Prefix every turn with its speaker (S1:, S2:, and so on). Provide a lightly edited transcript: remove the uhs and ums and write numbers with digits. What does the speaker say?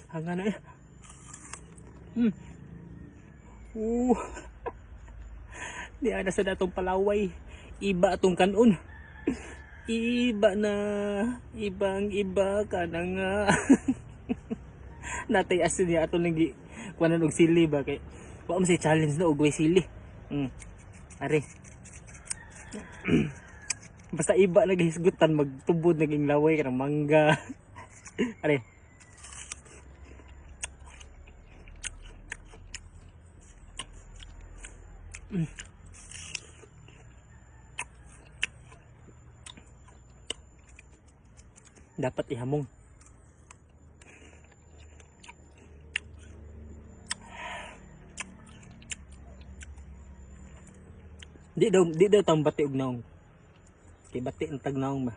S1: Hanga na eh. Di ana sa datong palaway. Iba atong kanon. Iba na. Ibang iba ka na nga. Natay asin niya ato lagi. Kuanan og sili ba kay. Wa man say challenge na og way sili. Are. Basta iba na gihisgutan magtubod naging laway kanang mangga. Are. Dapat ihamong. Di daw tambati og naong. Kay bati ang tagnaong ba.